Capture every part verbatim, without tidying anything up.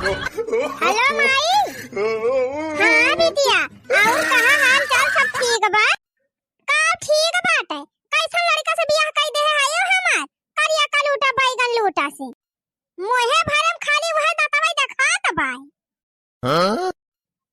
हेलो माई। हाँ बिटिया, और कहा हाल चाल, सब ठीक बा? का ठीक बाटे? कैसन लड़का से बियाह कई देहे है यो हमार? करिया कलूटा बैगन लूटा से। मुँहे भरम खाली वह दतवई देखात बाय। हाँ?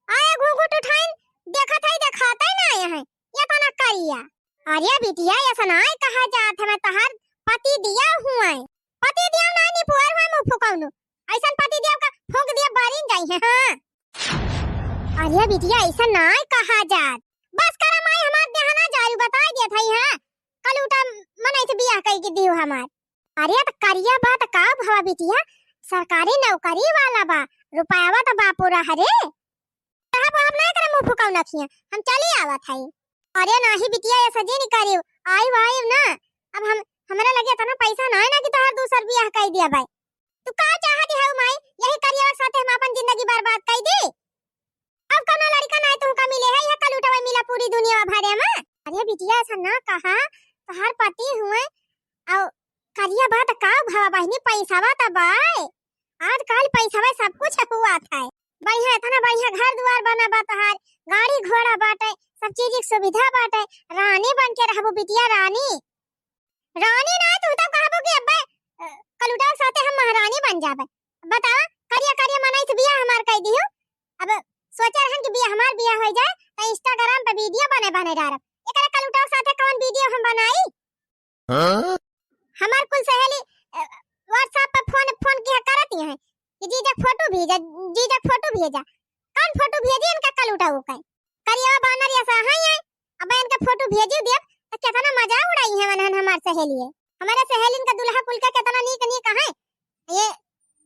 आए घूंघट उठाइन, देखत है, देखाते ना आए हैं। ये तना करिया। अरे बिटिया, ऐसा नाय कहा जात है, मैं तहार पति दिया हुआ है। पति दिया नाय निपुअर हुआ मुँह फुकौनो। ऐसन पति दिया का फूंक दिया बारिन जाई है, हाँ। अरे बिटिया, ऐसा नाय कहा जात। बस करा माई, हमार देहना जारू बताई देत है, हाँ। कलूटा मनई से बियाह कई के दियो हमार। अरे त करिया बा त का भवा बिटिया, सरकारी नौकरी वाला बा, रुपयावा त बा पूरा हरे। साहब, आप ना एकरा मुंह फुकाऊ नखिया, हम चली आवत हई। अरे नाही बिटिया, ऐसा जी नहीं करियो, आयु आयु ना, अब हम, हमरा लगे इतना पैसा ना है ना कि तोहार दूसर बियाह कई दिया भाई। तू का चाहत हऊ माई, यही करिया के साथे हम अपन जिंदगी बर्बाद कई दी? अब कौनो लड़का ना तुमका मिले है, यह कलूटवा मिला पूरी दुनिया भरे में। अरे बिटिया, ऐसा ना कहा, तोहार पति हुए और करिया बा त का भवा बहिनी, पैसावा त बाय। आजकल पैसावा सब कुछ हुआ था। बढ़िया, इतना बढ़िया घर दुआर बना बा तोहार, गाड़ी घोड़ा बाटे, सब चीज की सुविधा बाटे, रानी बन के रहबू बिटिया, रानी। रानी ना, तू तो कहबो कि अब्बे, अ, कलूटा के साथे हम महारानी बन जाबे। बतावा, करिया करिया मनई से बियाह हमार कई दियो। अब सोचे रहन कि बियाह, हमार बियाह हो जाए, तो Instagram पे video बने बने डारब। एकरे कलूटा के साथे कौन video हम बनाई? हाँ? हमार कुल सहेली, अ, WhatsApp पे फोन, फोन किया करती हैं कि जीजा फोटो भेजा, जीजा फोटो भेजा। कौन फोटो भेजी इनका कलूटा वो कहीं? करिया बानर ऐसा है ये। अब इनका फोटो भेजी दिया तो कितना मजा उड़ाई है वनहन हमार सहेली है। हमारे सहेलिन का दुल्हा कुल का कितना नीक नीक है। ये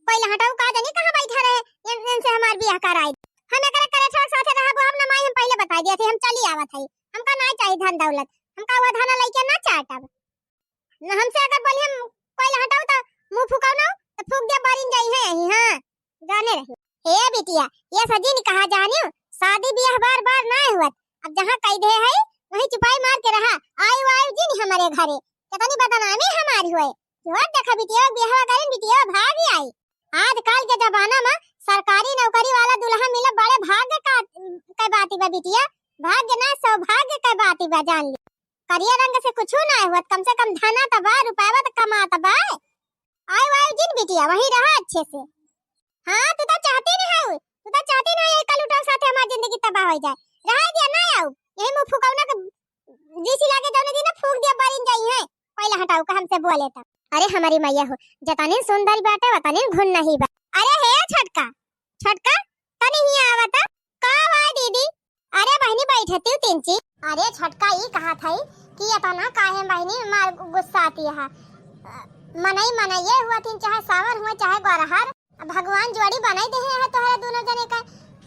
कोई हटाऊ का जानी कहाँ बैठा रहे, इन, इनसे हमार बियाह कराई। हम एकरा करे छोड़ साथे रहबो हम ना माई, हम पहले बताई दिया थे, हम चली आवत हई। हमका ना चाहिए धन दौलत, हमका वो धन लइके ना चाटब। न हमसे अगर बोली हम कोई हटाऊ तो मुंह फुकाऊ ना, तो फूक दे बारिन जाई है यही, हाँ, जाने रही। हे बिटिया, ये सजी नहीं कहा जानियो, शादी बियाह बार बार ना हुआ। अब जहाँ कई दे है, वहीं चुपाई मार के रहा। आयु आयु जी नहीं हमारे घरे, कितनी बदनामी हमारी हुए। कि और देखा बिटिया, बियाह करें बिटिया, भाग ही आई। आजकल के जमाना में सरकारी नौकरी वाला दुल्हा मिला बड़े भाग्य का, के बात बा बिटिया, भाग्य ना सौभाग्य के बात बा, जान ली। करिया रंग से कुछ ना हुआ, कम से कम धना त बा, रुपया त कमात बा। आयु आयु जिन बिटिया, वहीं रहा अच्छे से। हाँ, तू तो चाहती नहीं है, तू तो चाहती नहीं है कलूटा के साथे हमारी जिंदगी तबाह हो जाए। रहा दिया ना आऊ, यही मुंह फुकौना के जीसी लागे जौने दिन फूक दिया बारिन जाई है। पहले हटाऊ का हमसे बोले त। अरे हमारी मैया हो, जतनी सुंदर बाटे वतनी घुन नहीं बा। अरे हे छोटका, छोटका, तनी हिया आवता। का बा दीदी? अरे बहिनी बैठती हूँ तिनची। अरे छोटका ई कहा था कि इतना काहे बहिनी मार गुस्सा आती है? मनई मनइये हुआ थीन, चाहे सावर हुआ चाहे गोरहर, भगवान जोड़ी बनाई दे है तोहरे दोनों जने का,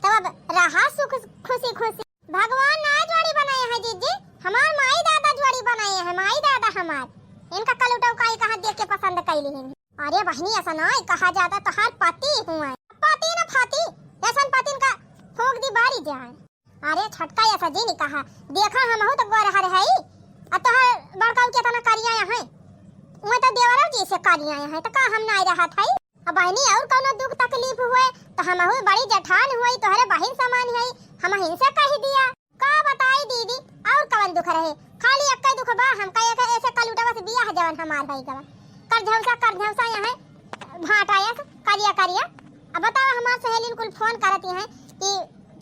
तब अब रहा सुख खुशी खुशी। भगवान ना जोड़ी बनाए हैं जीजी, हमार माई दादा जोड़ी बनाए हैं, माई दादा हमार। इनका कलुटऊ काई कहाँ देख के पसंद कैली हैं? अरे बहिनी, ऐसा ना कहा जाता, तोहार पति हुए, पति न फति, ऐसन पतिन का फूंक दी बारी जाए। अरे छोटका, ऐसा जी नहीं कहा, देखा हमहू तो गोरहर है, आ तोहार बड़काऊ के इतना करिया है, मैं तो देवरो जी से करिया है, तो का हम ना रहत है? अब बहिनी और कौनो दुख तकलीफ हुए तो हमहू बड़ी जेठान हुई, तोहरे बहिन समान है, हम इनसे कह दिया। का बताई दीदी, और कवन दुख रहे? खाली एक्के दुख बा, हमका एक ऐसे कलुटवा से बियाह जवन हमार भई गवा। करझौसा, करझौसा यहाँ भाटा एक करिया करिया। अब बतावा, हमार सहेलिन कुल फोन करती हैं कि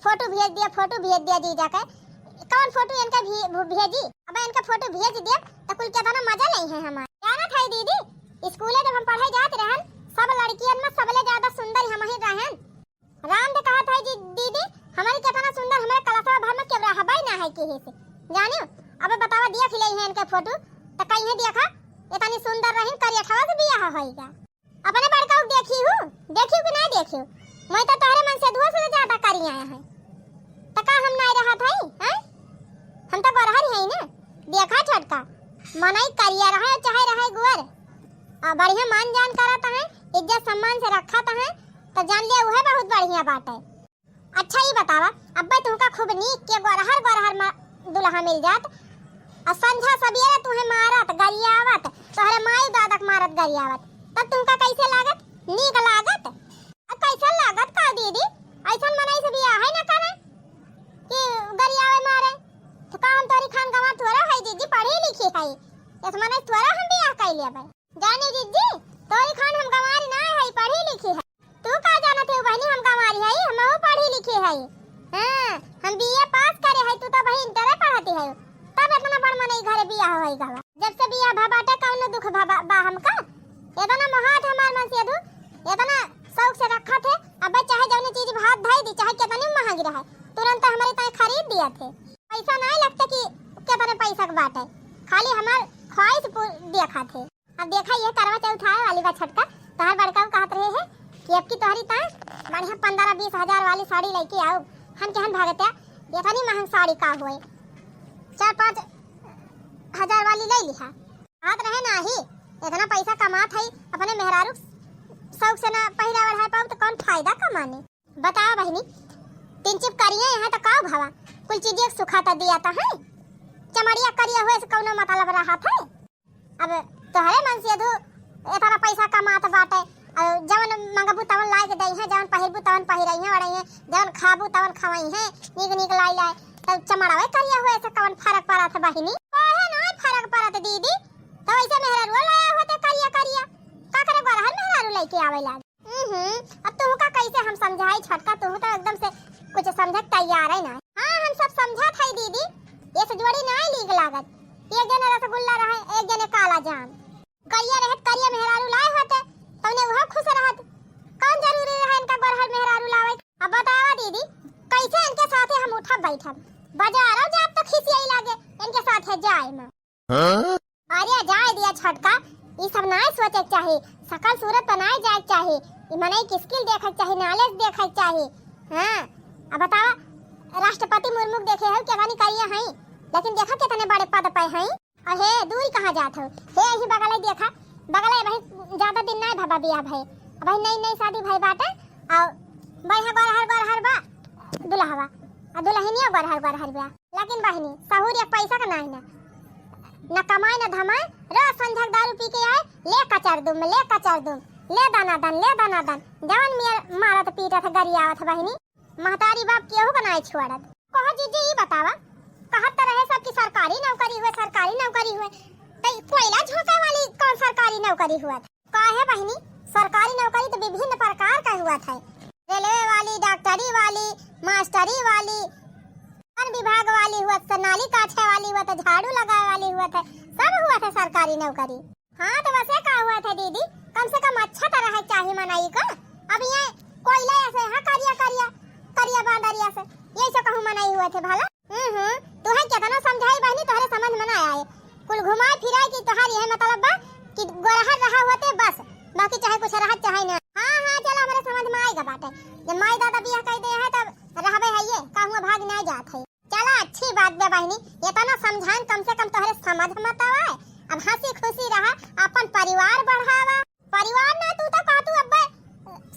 फोटो भेज दिया, फोटो भेज दिया जीजा के। कौन फोटो इनका भी, भु-, भेजी? अब इनका फोटो भेज दिया तो कुल केतना मजा लेई हैं हमार। जानत है दीदी, स्कूले जब हम पढ़े जात रहन, सब लड़कियन में सबले ज्यादा सुंदर हम ही रहन। राम दे कहा था जी, दीदी, हमारी केतना सुंदर, हमारे क्लासवा भर में केहू रहबे ना है केहू से। जानियो, अब बतावा, देख ले हैं इनके फोटो, तो कहीं देखा, इतनी सुंदर रहीन, करियठवा से बियाह होइगा। अपने बड़का को देखी हूँ, देखी हूँ कि नहीं देखी हूँ? मैं तो तोहरे मन से दुआ से ज्यादा करिया है। तो का हम नहीं रहत है, हैं? हम तो गोरहर है ना। देखा छोटका, मनई करिया रहे चाहे रहे गुअर, आ बढ़िया मान जान करत है, इज्जत सम्मान से रखत है, तो जान लिया उहे बहुत बढ़िया बात है। अच्छा ई बतावा, अब्बे तुमका खूब नीक के गोरहर गोरहर मा-, दुल्हा मिल जात, आ संझा सबेरे तुहे मारत गरियावत, तोहरे माई दादा के मारत गरियावत, तब तुमका कैसे लागत? नीक लागत? आ कैसन लागत? दिया थे। पैसा नाहीं लगते कि केतने पैसा के बाटे, खाली हमार ख्वाहिश पू-, देखा थे। अब देखा, ये करवा चौथ आए वाली बा छोटका, तोहार बड़का कहत रहे है कि अब की तोहरी ता बढ़िया पन्द्रह बीस हजार वाली साड़ी लेके आओ। हम केहन भागत्या, इतनी महंग साड़ी का होए, चार पाँच हजार वाली ले लिहा। कहत रहे नाही, इतना पैसा कमात है, अपने मेहरारू शौक से ना पहिरा ओढ़ाए पाऊ तो कौन फायदा कमाने। बतावा बहिनी, तीन चिप करिए यहाँ तो का भवा, कुल चीज एक सुखा तो दिया तो है, चमड़िया करिया हुए से कौनो मतलब रहा था। अब तोहरे मन से धू एतना पैसा कमात बाटे, और जवन मंगबू तवन लाइके दई है, जवन पहिरबू तवन पहिरई है, ओढ़ई है, जवन खाबू तवन खवई है, नीक नीक लाई लाई। तब चमड़ावे करिया हुए से कवन फरक पड़त है बहिनी? काहे ना फरक पड़त दीदी, तो वैसे मेहरारू लाया होते करिया करिया, का करे गोरहर मेहरारू लेके आवे लाग। हम्म, अब तुहका कैसे हम समझाई छोटका, तुहू तो एकदम से कुछ समझे के तैयार है ना। हाँ, हम सब समझत है दीदी, ये से जोड़ी नाहीं नीक लागत। एक जने रसगुल्ला रहे, एक जने काला जाम। करिया रहत करिया मेहरारू लाए होते, तौने वह खुश रहत। कौन जरूरी रहे इनका गोरहर मेहरारू लावे? अब बतावा दीदी, कैसे इनके साथे हम उठब बैठब? बाजारो जाब तो खिसियाई लागे इनके साथे जाए में। हाँ? अरे जाए दिया छोटका, ई सब नाय सोचे के चाही, सकल सूरत बनाए जाए के चाही, ई मनई के skill देखे के चाही, knowledge देखे के चाही। हाँ, अब बतावा, राष्ट्रपति मुर्मू के देखे हो, केतनी करिया हई, लेकिन देखा कितने बड़े पद पे हई। और हे दूर कहाँ जात हो, हे यही बगल ही देखा, बगल ही भाई, ज्यादा दिन नाय भवा बियाह भई, अबही नई नई शादी भई बाटे, और बढ़िया गोरहर गोरहर बा दुल्हवा, आ दुल्हनिया गोरहर गोरहर बा। लेकिन बहिनी, सहूर एक पैसा का नाहीं ना, न कमाए न धमाए, रोज संझा के दारू पी के आए, ले कचर दुम, ले कचर दुम, ले दना दन, ले दना दन, जवन मियर मारत पीटत गरियावत बहिनी, महतारी बाप केहू का नाहीं छोड़त। कहो जीजी, ई बतावा, कहत त रहे सब कि सरकारी नौकरी हुए, सरकारी नौकरी हुए, त ई कोयला झोंके वाली कौन सरकारी नौकरी हुआ था? काहे बहिनी, सरकारी नौकरी तो विभिन्न प्रकार का हुआ था, रेलवे वाली, डॉक्टरी वाली, मास्टरी वाली, वन विभाग वाली हुआ था, नाली काछे वाली हुआ था, झाड़ू लगाए वाली हुआ था, सब हुआ था सरकारी नौकरी। हाँ, तो वैसे का हुआ था दीदी, कम से कम अच्छा तो रहे चाही मनई को। अब ये कोयला ऐसे, हाँ, करिया करिया, करिया बांदरिया से, यही से कहूँ मनई हुआ थे भला। हम्म, हम्म, तुहे केतना समझाई बहिनी, तोहरे समझ में ना आए। कुल घुमाए फिराए कि तोहार यह मतलब बा कि गोरहर रहा होते बस, बाकी चाहे कुछ रहा चाहे ना। हाँ, हाँ, चला, हमरे समझ में आएगा बाटे। जब माई दादा बियाह कर दे है तब रहबे है ये, कहूँ भाग ना जात है। चला, अच्छी बात बा बहिनी, इतना समझान कम से कम तोहरे समझ में तो आए। अब हंसी खुशी रहा, अपन परिवार बढ़ावा। परिवार ना, तू तो कहतू अब्बे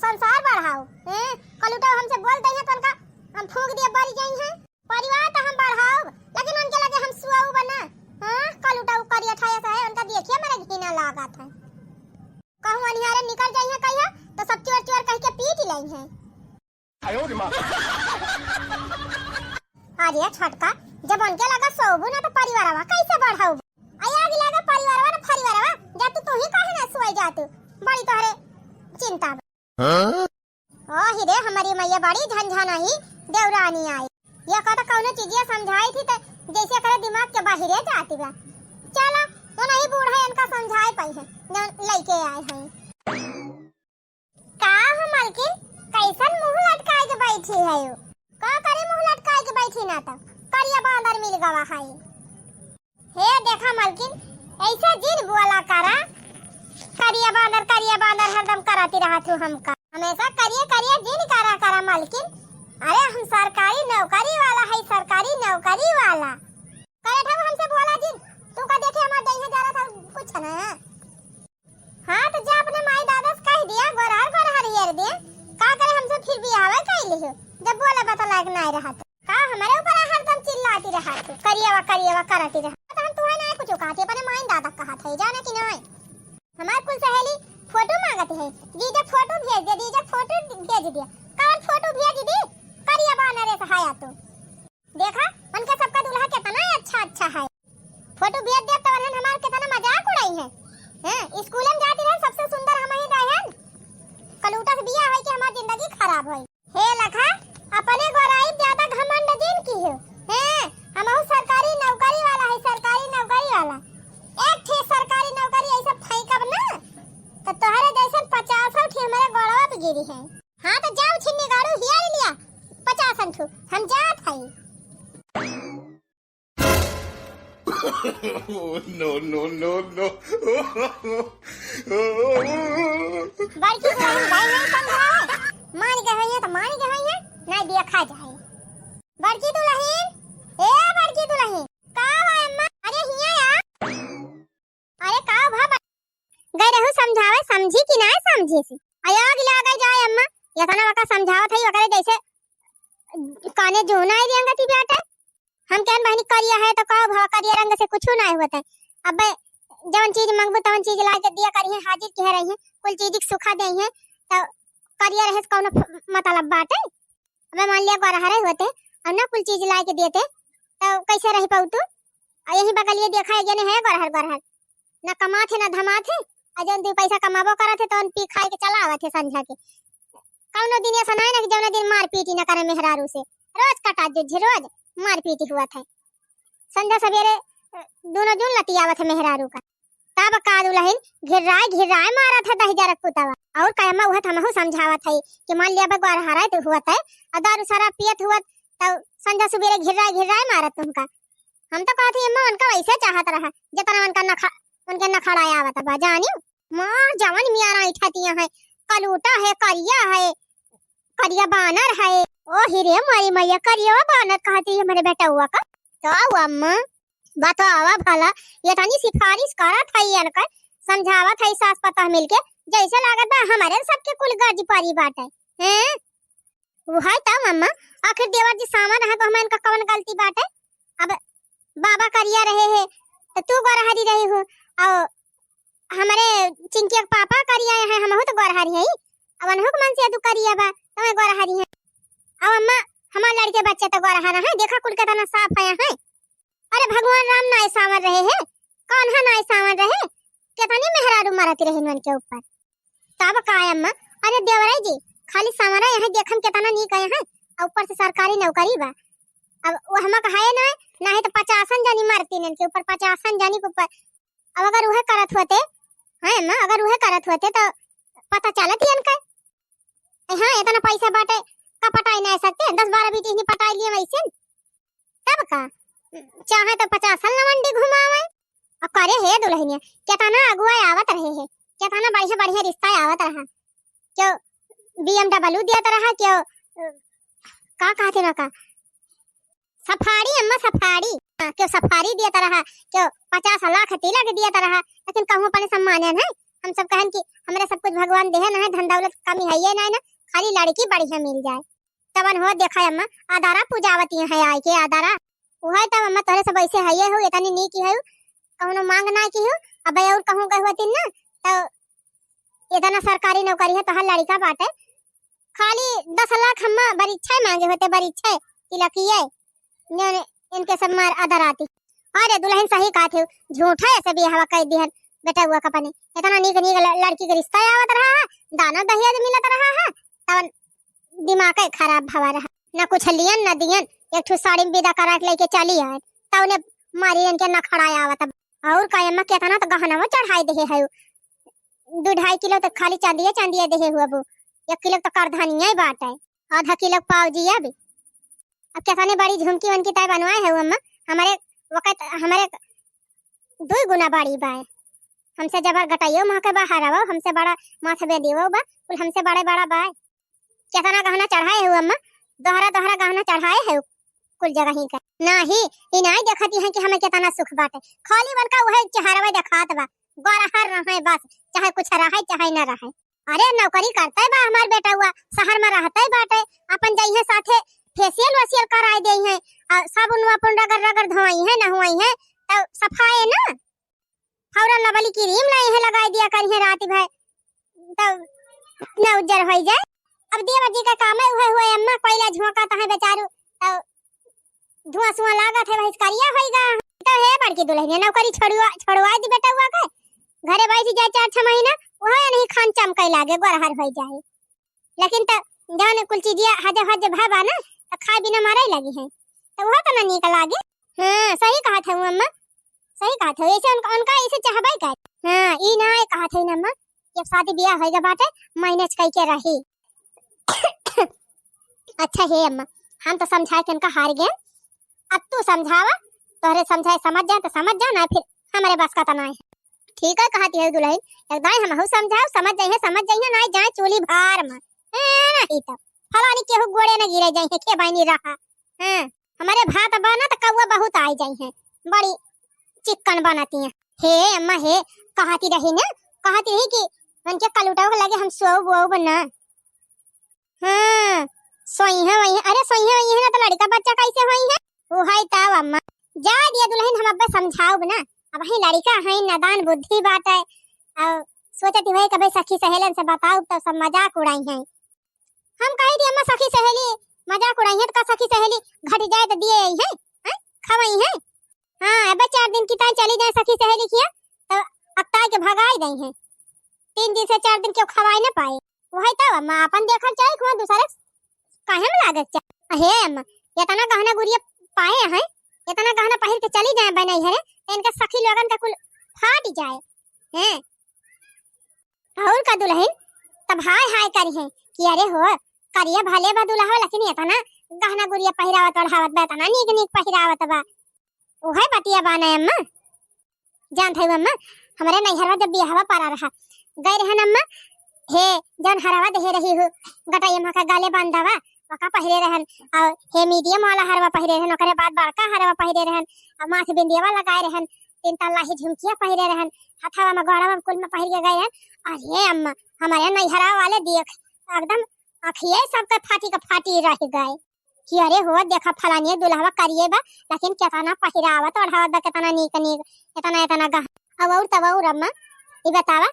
संसार बढ़ाओ। हैं? कलुटा हमसे बोल दे है तो उनका हम फूंक दिए बरी जाई है। परिवार तो हम बढ़ाओ, लेकिन उनके लगे हम सुआऊ बना। हाँ, कलुटा उ करिया ठाया सा है, उनका देखिए मेरे घिना लागत है। कहूँ अनिहारे निकल जाई है कहिया, तो सब चोर चोर कह के पीट लेई है। अरे छोटका, जब उनके लगा सोबू ना तो परिवारवा कैसे बढ़ाऊ? आ आग लगा परिवारवा ना फरिवारवा, जा तू, तू ही काहे ना सोई जा तू, बड़ी तोहरे चिंता बा। हाँ? ओ ही रे, हमारी मैया बड़ी झंझनाही देवरानी आई। ये कहता कौनो चीजिया समझाई थी तो जैसे करे दिमाग के बाहरे जाती बा। चला, वो नहीं बूढ़ा इनका समझाए पाई है, जौन लइके आए हैं। का हो मलकिन, कैसन मुंह लटकाए के बैठी है? का करे मुंह लटकाए के बैठी ना तो करिया बांदर मिल गवा है। हे देखा मलकिन, ऐसा जिन बोला करा, करिया बांदर, करिया बांदर हरदम कराती रहा तू हमका। हमेशा करिया करिया जिन करा करा मलकिन। अरे हम सरकारी नौकरी वाला है, सरकारी नौकरी वाला। करे था हमसे बोला जिन, तू का देखे हमार देह जरा था कुछ ना। हाँ, तो जा अपने माई दादा से कह दिया, गोरहर गोरहर हेर दे। का करे हमसे फिर बियाहवा कइली हो, जब बोले बता लायक नाय रहा तो। का हमारे ऊपर हरदम चिल्लाती रहा तू, करियावा, करियावा करती रहा। तो हम तुहे ना कुछ कहती, अपने माई दादा कहा था, जाना कि नहीं? हमार कुल सहेली फोटो मांगत है, जीजा फोटो भेज दे, जीजा फोटो भेज दे। कौन फोटो भेज दी? करिया बानर से हाया तू। देखा, उनका सबका दूल्हा कितना अच्छा अच्छा है। फोटो भेज देब तो उन्हन हमार कितना मजाक उड़ाई है। हैं, स्कूल में जाती रहन, सबसे सुंदर हम ही रहन। कलूटा से बियाह होई कि हमार जिंदगी खराब होई। हे लखा, अपने गोराई ज्यादा घमंड जिन की हो। हैं, हमहू सरकारी नौकरी वाला है, सरकारी नौकरी वाला। एक ठे सरकारी नौकरी ऐसे फेंकब ना, तो तोहरे जैसन पचासों ठे हमारे गोड़वा पे गिरी है। हाँ, तो जाओ छिन्नी गाड़ू हियार लिया, पचास अंठू, हम जात हई। No, no, no, no। बड़की दुलहिन गई नहीं समझावे, मान गए हैं तो मान गए हैं, नहीं देखा जाए। बड़की दुलहिन, ए बड़की दुलहिन, का बा अम्मा? अरे हिया आ। अरे का भा बा-, गई रहू समझावे, समझी कि ना समझी सी? अयो अगला गई जाए अम्मा, यतना वका समझावत है, वकरे जैसे काने जो ना आई रंगती बाटे। हम कहन बहिनी करिया है तो का भा, करिया रंग से कुछ ना होत है। अबे जवन चीज मंगबू तवन चीज ला के दिया करिहे, हाजिर किहे रहिहे, कुल चीज के सुखा देइहे, तो करिया रहे से कौनो फ-, मतलब बाटे? अबे मान लिया गोरहरे होते, और ना कुल चीज ला के देते, तो कैसे रह पाऊ तू? और यही बगलिए देखा है, गने है गोरहर, गोरहर। ना कमात है, ना धमात है, और जौन दू पैसा कमाबो करत है, तो पी खाए के चला आवत है संझा के। कौनो दिन ऐसा नहीं ना कि जौन दिन मारपीट ही ना करे मेहरारू से। रोज कटा जुझ, रोज मारपीट हुआ था। संझा सवेरे, अ, दोनों जून लतियावत है मेहरारू का। तब का दुलहिन घिर्राए घिर्राए मारत है दहिजरक पुतवा। और कहे अम्मा उहत हमहू समझावत है कि मान लिया बा गोरहरा तो हुआ था, और दारू शराब पियत हुआ, तो संझा सुबेरे घिर्राए घिर्राए मारत तुमका। हम तो कहत ही अम्मा उनका वैसे चाहत रहा, जितना उनका नखा-, उनके नखड़ा आवत बा, जानियो। मार जवन मियारा ऐठतिया है, कलूटा है, करिया है, करिया बानर है। ओ हिरे मोरी मैया, करिया बानर कहती है मेरे बेटउआ का। तो अम्मा, बतावा भला, ये तनी सिफारिश करत है इनकर, समझावत है सास पतोह मिलके, जैसे लागत बा हमारे सबके कुल गर्ज परी बाटे, हैं? उहै तौ अम्मा, आखिर देवर जी सावन रहा तो हमें इनका कवन गलती बाटे? अब बाबा करिया रहे हैं, तो तू गोरहरी रही हो, और हमारे चिंकिया के पापा करिया हैं, हमहू तो गोरहरी हैं, अब अनहु के मन से तू करिया बा, तो मैं गोरहरी हैं। अब अम्मा, हमारे लड़के बच्चे तो गोरहरा हैं, देखा कुल केतना साफ है, हैं? अरे भगवान राम नाय सावन रहे हैं, कौन है नाय सावन रहे? कितनी मेहरारू मरत रहे इनके ऊपर। तब का अम्मा, अरे देवराई जी, खाली सावरा यहाँ देखम कितना नीक आया है, और ऊपर से सरकारी नौकरी बा। अब वो हम कहाए ना, ना है तो पचासन जानी मरती इनके ऊपर, पचासन जानी के ऊपर। अब अगर उहे करत होते, हैं अम्मा, अगर उहे करत होते तो पता चलत ही इनका। ए हाँ, इतना पैसा बाटे, का पटाई नहीं सकते? दस बारह बीटी नहीं पटाई लिए वैसे। तब का? चाहे तो पचास साल लवंडी घुमावे। और करे हे दुलहिनिया, केतना अगुआ आवत रहे हे, केतना बढ़िया बढ़िया रिश्ता आवत रहा। क्यों B M W दियत रहा, क्यों, अ, का कहते ना का? सफारी अम्मा, सफारी। हाँ, क्यों सफारी दियत रहा, क्यों पचास लाख तिलक दियत रहा, लेकिन कहूँ अपने सम्मान है। हम सब कहन कि हमरे सब कुछ भगवान देहे ना है, धन दौलत कमी है ये ना, ना, खाली लड़की बढ़िया मिल जाए। तवन हो देखा अम्मा, अदारा पूजावती है आए के अदारा। उहे तब अम्मा तोहरे सब ऐसे हइये हो, इतनी नीक हो, कौनो मांग ना की हो। अब और कहूँ गए होती ना, तो इतना सरकारी नौकरी है, तोहर लड़का बाटे, खाली दस लाख अम्मा बरिच्छे मांगे होते, बरिच्छे तिलकिये। ने इनके सब मार अदराती। अरे दुलहिन सही कहत हो, झूठा ऐसे बियाहवा कइ दिहन बेटउआ का अपने। इतना नीक नीक ल-, लड़की के रिश्ता आवत रहा है, दाना दहेज मिलत रहा है, तवन दिमाग के खराब भवा रहा। ना कुछ लियन ना दियन, एक ठो साड़ी में विदा करा के लेके चली आए, तवने मारी इनके नखड़ा आवत। और का अम्मा, केतना तो गहनवा चढ़ाई देहे है, दू ढाई किलो तो खाली चांदिये चांदिये देहे हुआ बू, एक किलो तो करधनिया ही बाटे, आधा किलो पाव जी अभी। अब केतने बड़ी झुमकी उनकी तय बनवाए है अम्मा, हमारे वक्त हमारे दुई गुना बड़ी बाय। हमसे जबर गटाइयो महके बा हरावा, हमसे बड़ा माथ बेदियो बा, कुल हमसे बड़े बड़ा बाय। केतना गहना चढ़ाए हो अम्मा, दोहरा दोहरा गहना चढ़ाए हो कुल जगह ही का। नाही, ई नाही देखती हैं कि हमें केतना सुख बाटे, खाली बनका उहे चेहरवा देखात बा, गोरहर रहे बस, चाहे कुछ रहे चाहे न रहे। अरे नौकरी करते बा हमार बेटउआ, शहर में रहते बाटे, अपन जइहे साथे facial वेशियल कराए देइहे, और साबुन वाबुन रगड़ रगड़ धोइहे, नहुआइहे, तो सफाए ना। Fair and Lovely cream लाइहे, लगाए दिया करिहे रात भर, तो न उज्जर होई जाए। अब देवर जी का काम है, उहे हुए अम्मा, कोयला झोंका तो है बेचारू, तो धुआं सुआं लागत है, वही करिया होई गा। तो हे बड़की दुलहिनिया, नौकरी छोड़वा, छोड़वा दी बेटउआ के, घरे बैठ जाए चार छह महीना, वह नहीं खान चमके लागे, गोरहर होई जाए। लेकिन त जौन कुल चीजिया हजे हजे भवा ना, त खाए बिना मरे लगी है, त वह त ना नीक लागे। हाँ, सही कहत है अम्मा, सही कहत है। ऐसे उनका, उनका ऐसे चाहबे कर। हाँ, ई ना कहत है अम्मा, जब शादी बियाह होइगा बाटे, manage कई के रही। अच्छा हे अम्मा, हम तो समझाए के उनका हार गए, अब तू समझावा, तोहरे समझाए समझ जाए तो समझ जा, ना फिर हमरे बस का तना है। ठीक है कहती है दुलहिन, एकदम हमहू समझाओ, समझ जाइए, समझ जाइए, ना जाए चूल्ही भार में। ए, नहीं तो फलानी केहू गोड़े न गिरे जाइए, के बहनी रहा। हाँ, हमरे भात बना तो कौआ बहुत आइ जाइए, बड़ी चिक्कन बनती हैं। हे अम्मा हे, कहती रही ना, कहती रही कि उनके कलूटा के लगे हम सोब वोब ना। हाँ, सोई है वही, अरे सोई है वही है ना, तो लड़का बच्चा कैसे होई है? वो है तब अम्मा, जा दिया दुलहिन, हम अब्बे समझाउब ना। अबहीं लड़का है, नादान बुद्धि बाटे। और सोचती हुए कभी सखी सहेलन से बताउब, तब सब मजाक उड़ाई हैं। हम कही दी अम्मा सखी सहेली मजाक उड़ाई है, तो का सखी सहेली घट जाए तो दिए आई है, हैं? खवाई है। हाँ, अबे चार दिन की ताई चली जाए सखी सहेली किया, तो अक्ताई के भगाई दई है। तीन दिन से चार दिन क्यों खवाई ना पाए? वही तब अम्मा, अपन देखल चाहे, कुआं दूसरे काहे में लागत चाहे? हे अम्मा, इतना गहना गुरिया पाए हैं, इतना गहना पहिर के चली जाए बहन नैहरे, तो इनका सखी लोगन का कुल फाट जाए। हैं? और का दुलहिन, तब हाय हाय करी है कि अरे हो, करिया भले बा दुलहवा, लेकिन इतना गहना गुरिया पहिरावत ओढ़ावत बा, इतना नीक नीक पहिरावत बा। उहे बतिया बा ना अम्मा। जानत हई अम्मा, हमरे नैहरवा जब बियाहवा पड़ा रहा, गए रहन अम्मा, हे जौन हरवा देहे रही हो, गटैया मा का गले बांधावा, ओका पहिरे रहन, और हे मीडियम वाला हरवा पहिरे रहन, ओकरे बाद बड़का हरवा पहिरे रहन, और माथ बिंदियावा लगाए रहन, तीन तल्ला ही झुमकिया पहिरे रहन, हथवा में गोड़वा में कुल में पहिर के गए रहन। अरे अम्मा, हमरे नैहरवा वाले देख, एकदम अखिए सबके फाटी के फाटी रह गए। कि अरे हो, देखा फलानिया दुलहवा करिए बा, लेकिन केतना पहिरावत ओढ़ावत बा, केतना नीक नीक, एतना एतना गह-, अब और तब और अम्मा, ई बतावा,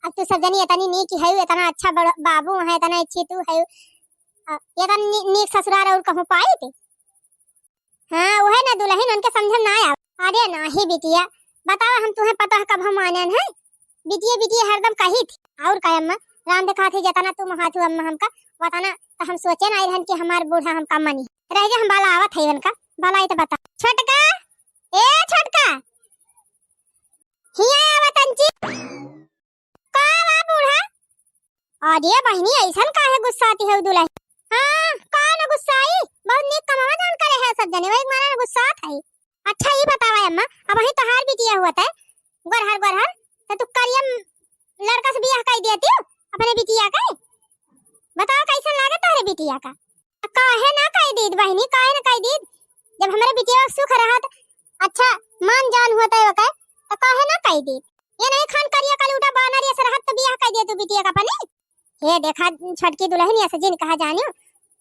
अब तू सब जनी एतनी नीक है, एतना अच्छा बड़-, बाबू है, एतना अच्छी तू है, अ, एतना नी-, नीक ससुरार और कहूँ पाई थी? हाँ, उहे ना दुलहिन, उनके समझ में ना आवा। अरे नाही बिटिया, बतावा हम तुहे पता है कब हम माने हैं? बिटिया बिटिया हरदम कही थी। और का अम्मा, राम देखा थी जतना तू महाथू अम्मा हमका, वतना तो हम सोचे नहीं रहन कि हमार बूढ़ा हमका मनी। रह जा, हम बाला आवत है इनका, बाला आई तो बता। छोटका, ए छोटका, हिया आवा तंची। का बा बूढ़ा? अरे बहिनी, ऐसन काहे गुस्साती है दुलही? हाँ, का न गुस्साई, बहुत नीक कमावा जान करे है सब जने, वही मारे न गुस्सात है। अच्छा, ई बतावा अम्मा, अबहीं तोहार बिटिया हुआ तै, गोरहर गोरहर, तो तू करिया लड़का से बियाह कई देती हो अपने बिटिया के? बताओ, कैसन लागे तोहरे बिटिया का? काहे ना कई दीत बहिनी, काहे ना कई दीत? जब हमरे बिटिया के सुख रहत, अच्छा मान जान हुआ तै ओके, तो काहे ना कई दीत? ये नहीं खान करिया कलूटा बानर ये सरहद तो बियाह कई दे तू बिटिया का अपने। हे देखा छोटकी दुलहिन, ऐसे जिन कहा जानियो,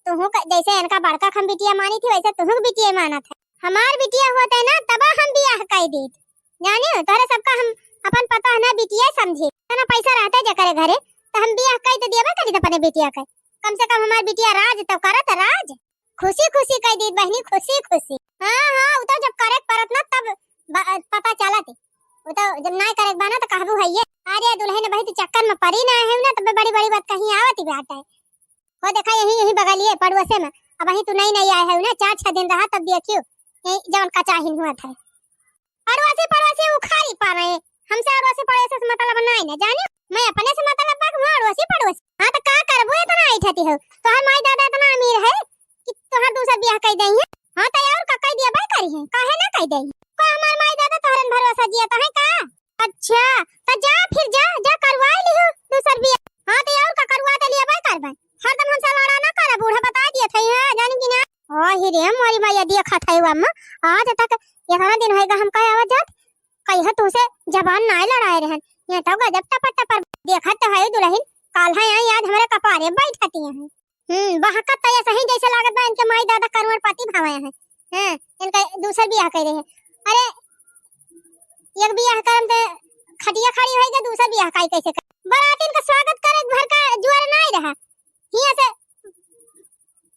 तुहू का, जैसे इनका बड़का हम बिटिया मानी थी, वैसे तुहू के बिटिया मानत है। हमार बिटिया होते ना, तब हम बियाह कई दीत। जानियो, तोहरे सबका हम अपन पता है ना बिटिया समझी। इतना पैसा रहता है जकरे घरे, तो हम बियाह कई तो दिया करी अपने बिटिया के। कम से कम हमार बिटिया राज तो करत, राज। खुशी खुशी कई दीत बहिनी, खुशी खुशी। हाँ, हाँ, उ तो जब करे के परत ना, तब ब-, पता चलत। उ तो जब नाय करे के बा ना, तो कहबू है ये। अरे दुलहिन, बहुत चक्कर में परी ना है ना, तब बड़ी बड़ी बात कहीं आवत ही बात है। हो देखा, यही, यही बगलिए पड़ोसे में, अबहीं तू नई नई आए है ना, चार छह दिन रहा, तब देखियो, यही जवन कचाहिन हुआ था। अड़ोसी पड़ोसी उखाड़ी पा रहे, हमसे अड़ोसी पड़ोसी से मतलब नहीं ना जाने, मैं अपने से मतलब बा, वहाँ अड़ोसी पड़ोसी। हाँ, तो का करबो, इतना ऐठती हो, तोहर माई दादा इतना अमीर है कि तोहर दूसर बियाह कई देई है। हाँ, तो और का कई दिया बा करी है, काहे ना कई देई? का हमार माई दादा तोहरन भरोसा जिया तो है का? अच्छा, तो जा फिर, जा, जा करवाई लिहो दूसर बियाह। हाँ, तो और का करवा तो लिया बा करबे, हरदम हमसे लड़ा ना करा, बूढ़ा बता दिया था, हाँ, जानी कि ना? ओ ही रे, मोरी मैया दिया खा था अम्मा, आज तक इतना दिन होएगा हमका आवा जात, कहिया तुसे जबान नाय लड़ाए रहन। ये तो गजब टपर टपर देखत तो है दुलहिन, काल है आई, आज हमरे कपारे बैठती हैं। हम्म, बहकत तो ये सही जैसे लागत बा इनके माई दादा करोड़पति भावे हैं। हैं, इनका दूसर बियाह कई रहे हैं। अरे, एक बियाह करम ते खटिया खड़ी होई के दूसर बियाह काई कैसे कर? बरातिन का स्वागत करे भर का जुआर नाय रहा। हियां से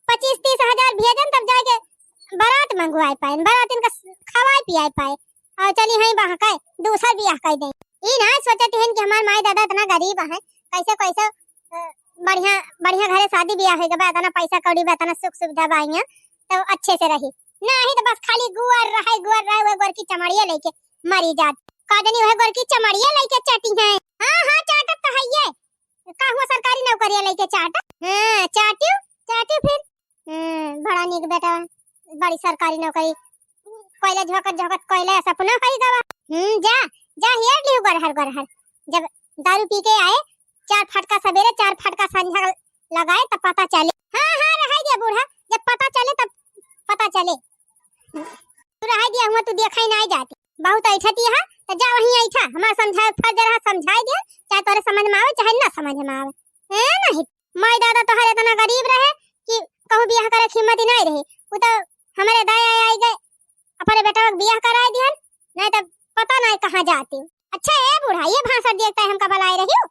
पच्चीस तीस हजार भेजन तब जाके बारात मंगवाए पाएन, बारातिन का खवाए पियाए पाए। और चली हई बहकाए, दूसर बियाह कई दे। ई ना सोचत हन कि हमार माई दादा इतना गरीब है, कैसे कैसे, अ, बढ़िया बढ़िया घरे शादी बियाह होई के बा, इतना पैसा कौड़ी बा, इतना सुख सुविधा बा हियां, तो अच्छे से रही। नहीं तो बस खाली गुअर रहे, गुअर रहे, वो गोरकी चमड़िया लेके मरी जात। का जानी वह गोरकी चमड़िया लेके चटी है। हाँ, हाँ, चाटत तो है ये। का हुआ, सरकारी नौकरिया लेके चाटत? हाँ, चाटियो, चाटियो फिर। हम्म, बड़ा नीक बेटा, बड़ी सरकारी नौकरी। कोयला झोंकत झोंकत कोयला सपना होइ गवा। हम्म, जा, जा हेर लिहु गोरहर गोरहर। जब दारू पी के आए, चार फटका सबेरे, चार फटका संझा लगाए, तब पता चले। हाँ, हाँ, रहाई दिया बूढ़ा, जब पता चले तब पता चले। तू रहाई दिया हुआ, तू देखा ही नाहीं जाती। बहुत ऐठती है, तो जा वहीं ऐठा, हमार समझाए फर्ज रहा, समझाए दिया, चाहे तोरे समझ में आवे, चाहे ना समझ में आवे। है नहीं, माई दादा तोहरे इतना गरीब रहे कि कहूँ बियाह करे के हिम्मत ही नाहीं रहे। वो तो हमरे दाया आई गए, अपने बेटा के बियाह कराए दिहन, नाहीं तो पता नाहीं कहाँ जाती। अच्छा ए बूढ़ा, ये भाषण देखता है हमका बुलाए रही हो?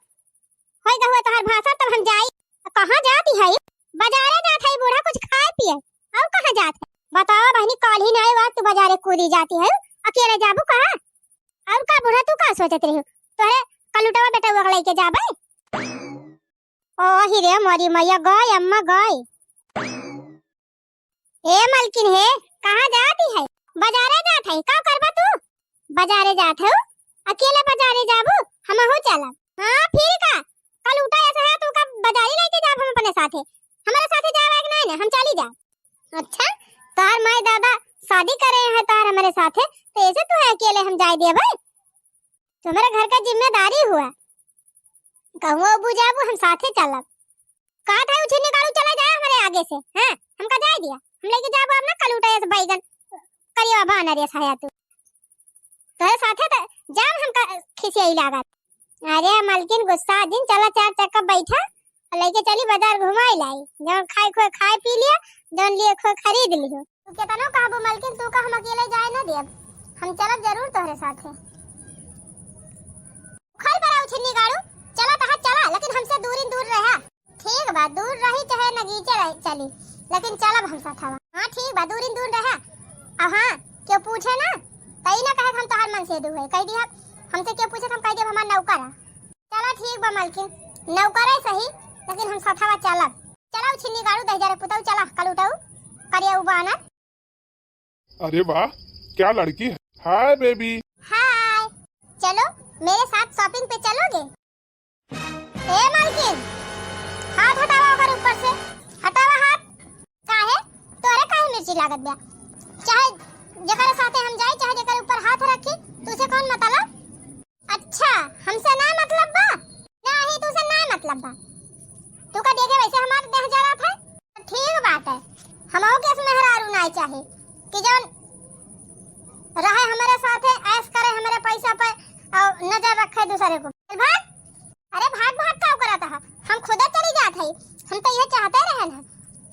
होई गहुआ तोहार भाषण, तब हम जाई। कहाँ जाती है? बाजारे जात है बूढ़ा, कुछ खाए पिए। और कहाँ जात है? बताओ बहनी, काल ही नाहीं हुआ तू बाजारे कूदी जाती है, अकेले जाबू कहाँ? और का बूढ़ा, तू का सोचत रही हो? तोहरे कलुटवा बेटवा के लेके जाबे? ओ ही रे मोरी मैया, गई अम्मा गई। ए मलकिन हे, कहाँ जाती है? बाजारे जात है, का करबा तू? बाजारे जात है? अकेले बाजारे जाबू? हमहू चलब। हाँ, फिर का? कलुटा ऐसा है, तू का बाजारे लेके जाब हम अपने साथे? हमारे साथे जावे कि नाहीं ना, हम चली जाब। अच्छा, तोहार माई दादा शादी करे हैं तोहार हमरे साथे, तो ऐसे तू है अकेले हम जाए दिए भाई? तुम्हरे घर का जिम्मेदारी हुआ, कहूँ अबू जाबू, हम साथे चलब। कहत है उछिन्नी गाड़ू चला जाए हमरे आगे से, हैं? हमका जाए दिया, हम लेके जाबो अपना कलूटा ऐसे बैगन, करिया बानर ऐसा है तू। तोरे साथे तो जाम हमका खिसियाई लागत। अरे मलकिन गुस्सा जिन, चला चार चक्का बैठा, और लेके चली बाजार घुमाई लाई, जौन खाए खोए खाए पी लिया, जौन लिए खोए खरीद लियो। तू केतनो कहबू मलकिन, तू का हम अकेले जाए न देब, हम चलब जरूर तोहरे साथे। खल पर उछिन्नी गाड़ू, चला तहा चला, लेकिन हमसे दूरिन दूर रहा। ठीक बा, दूर रही चाहे नगीचे रही चली, लेकिन चलब हम साथवा। हाँ ठीक बा, दूरिन दूर रहा। अब हाँ, केहू पूछे ना, त ई ना कहे कि हम तोहार मनसेधू है, कह दिया हमसे केहू पूछे त हम कह देब हमार नौकर है। चला ठीक बा मलकिन, नौकरे सही, लेकिन हम सथवा चलब। चला उछिन्नी गाड़ू दहिजरे पुतऊ, चला कलूटऊ, करिया उ बानर। अरे वाह, क्या लड़की है। हाय बेबी। हाय, चलो मेरे साथ शॉपिंग पे चलोगे? ए मलकिन, हाथ हटावा ओकर ऊपर से, हटावा हाथ। काहे? तोरे काहे मिर्ची लागत बा? चाहे जेकरे साथे हम जाई, चाहे जेकरे ऊपर हाथ रखी, तुसे कौन मतलब? अच्छा, हमसे ना मतलब बा? नाही, तुसे ना मतलब बा। तू का देखे वैसे हमार देह जरत है? ठीक बात है, हमहू के मेहरारू नाई चाही कि जौन रहे हमरे साथे, ऐश करे हमरे पैसा पे और नजर रखे दूसरे को। चल भाग। अरे भाग भाग का करत है, हम खुदे चली जात है, हम तो यह चाहते रहन है,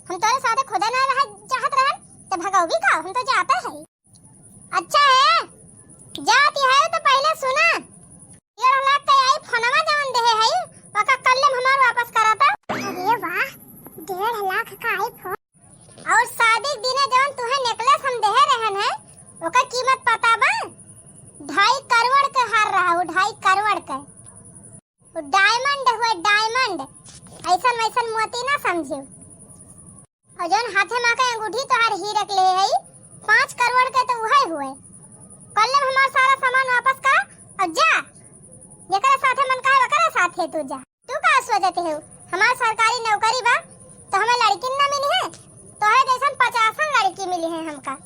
हम तोरे साथे खुदे ना रह चाहत रहन, तो भगौगी का, हम तो जाते है। अच्छा है, जाती है तो पहले सुना, डेढ़ लाख का आई फोनवा जवन देहे है, ओका कल ले हमार वापस कराता। अरे वाह, डेढ़ लाख का आई फोन। और शादी के दिने जवन तुहे नेकलेस हम देहे रहन है, ओकर कीमत पता बा? ढाई करोड़ के हार रहा, वो ढाई करोड़ के। वो डायमंड हुए, डायमंड। ऐसन वैसन मोती ना समझियो। और जौन हाथे मा के अंगूठी तोहार हीरक ले है, पाँच करोड़ के तो उहे हुए। कल ले हमार सारा सामान वापस करा और जा। जेकरे साथे मन कहे, ओकरे साथे तू जा। तू का सोचते हो? हमार सरकारी नौकरी बा, तो हमें लड़किन ना मिली है, तोहरे जैसन पचासन लड़की मिली है हमका।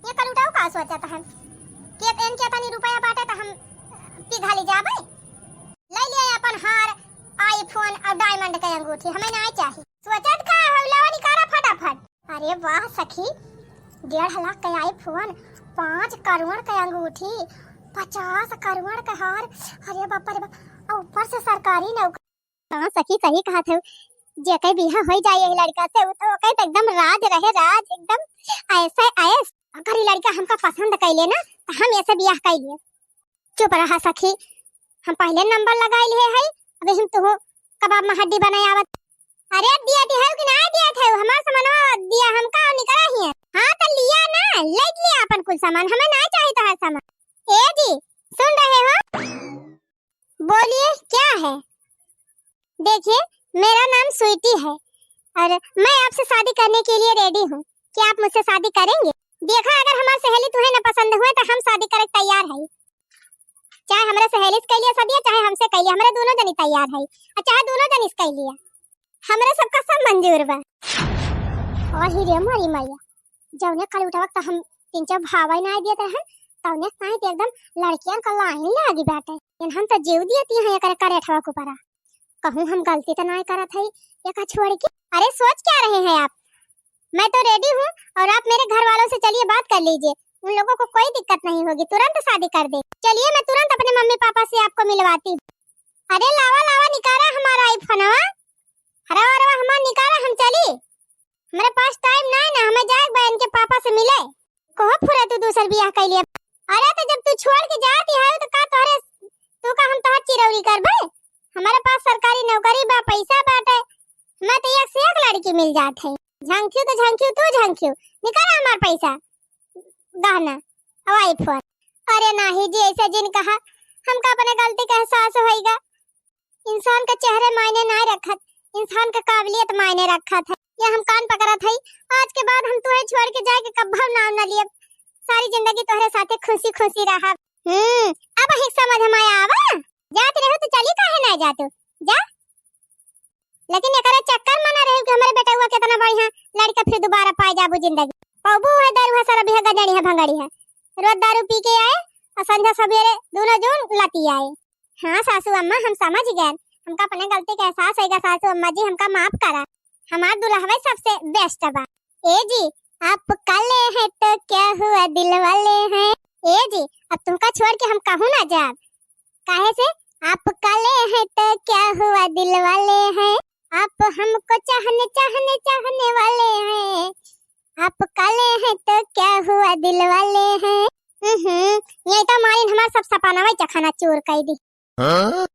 ये कलुटाऊ का सोचत है कि इनके तनी रुपया बाटे तो हम पिघली जाबे। ले लिया अपन हार, आईफोन और डायमंड के अंगूठी, हमें ना चाही। सोचत का हो, लावा निकाला फटाफट। अरे वाह सखी, डेढ़ लाख के आईफोन, पाँच करोड़ के अंगूठी, पचास करोड़ के हार, अरे बाप रे बाप, और ऊपर से सरकारी नौकरी। हाँ सखी, सही कहत हऊ, जेकर बियाह होई जाए यही लड़का से, उ तो ओकर तो एकदम राज रहे, राज, एकदम ऐसे ऐस। अगर ई लड़का हमका पसंद कैले ना, तो हम ऐसे बियाह कैले। चुप रहा सखी, हम पहले नंबर लगाई लिए है, अबे हम तुहू कबाब में हड्डी बनाए आवत। अरे दिया दी है कि ना दिया थे, हमार सामानवा दिया हमका और निकला ही है। हाँ तो लिया ना, ले लिया अपन कुल सामान, हमें ना चाहिए तो हर सामान। ए जी, सुन रहे हो? बोलिए, क्या है? देखिए, मेरा नाम स्वीटी है और मैं आपसे शादी करने के लिए रेडी हूँ। क्या आप मुझसे शादी करेंगे? देखा, अगर हमार सहेली तुहे न पसंद हुए तो हम शादी करे तैयार है। चाहे हमरे सहेली से कैलिया शादी, चाहे हमसे कैलिया, हमरे दोनों जनी तैयार है। और चाहे दोनों जनी से कैलिया, हमरे सबका सब मंजूर बा। और ही रे मोरी मैया, जौने कल उठा वक्त हम तीन चार भावा ही नाहीं देत रहन, तौने साइत एकदम लड़कियन का लाइन लागी बाटे। इन्हन तो जीव दियत यहाँ एकरे करेठवा के ऊपरा। कहूँ हम गलती तो नाहीं करत हई एका छोड़ के। अरे सोच क्या रहे हैं आप? मैं तो रेडी हूँ और आप मेरे घर वालों से चलिए बात कर लीजिए, उन लोगों को कोई दिक्कत नहीं होगी, तुरंत शादी कर दे। चलिए मैं तुरंत अपने मम्मी पापा से आपको मिलवाती हूँ। अरे लावा लावा निकारा हमारा आईफोनवा, अरे अरे हमार निकारा, हम चली। हमरे पास टाइम नाहीं ना, हमें जाए बा इनके पापा से मिले। कहो फुरा तू दूसर बियाह कैलिए। अरे तो जब तू छोड़ के जाती है तो का तोहरे, तू का हम तोहर चिरौरी करबे? हमारे पास सरकारी नौकरी बा, पैसा बाटे, मैं तो एक से एक लड़की मिल जात है। झंखियो तो झंखियो, तू झंखियो, निकाला हमार पैसा, गहना, हवाई फोन। अरे नाहीं जी, ऐसे जिन कहा, हमका अपने गलती का एहसास होइगा। इंसान का चेहरे मायने नाहीं रखत, इंसान का काबिलियत मायने रखत है। ये हम कान पकड़त हई, आज के बाद हम तुहे छोड़ के जाए के कब्बो नाम न लियब। सारी जिंदगी तोहरे साथे खुशी खुशी रहब। हम्म, अब ही समझ में आवा। जात रहो तो चली, काहे नाहीं जातू? जा। लेकिन एकरा चक्कर में ना रहे कि हमरे बेटउआ कितना बढ़िया लड़का फिर दोबारा पाए जाबू जिंदगी। पौबू है दारू है, शराबी है, गंजड़ी है, भंगड़ी है। रोज दारू पी के आए और संझा सवेरे दोनों जून लती आए। हाँ सासू अम्मा, हम समझ गए, हमका अपने गलती का एहसास होइगा सासू अम्मा जी, हमका माफ करा। हमार दुल्हवे सबसे बेस्ट बा। ए जी, आप काले हैं तो क्या हुआ, दिल वाले हैं। ए जी, अब तुमका छोड़ के हम कहूँ ना जाब, काहे से आप काले हैं तो क्या हुआ, दिल वाले हैं। आप हमको चाहने चाहने चाहने वाले हैं, आप काले हैं तो क्या हुआ, दिल वाले हैं। हम्म, ये तो मारिन हमार सब सपना वही चखाना चूर कर दी। हाँ?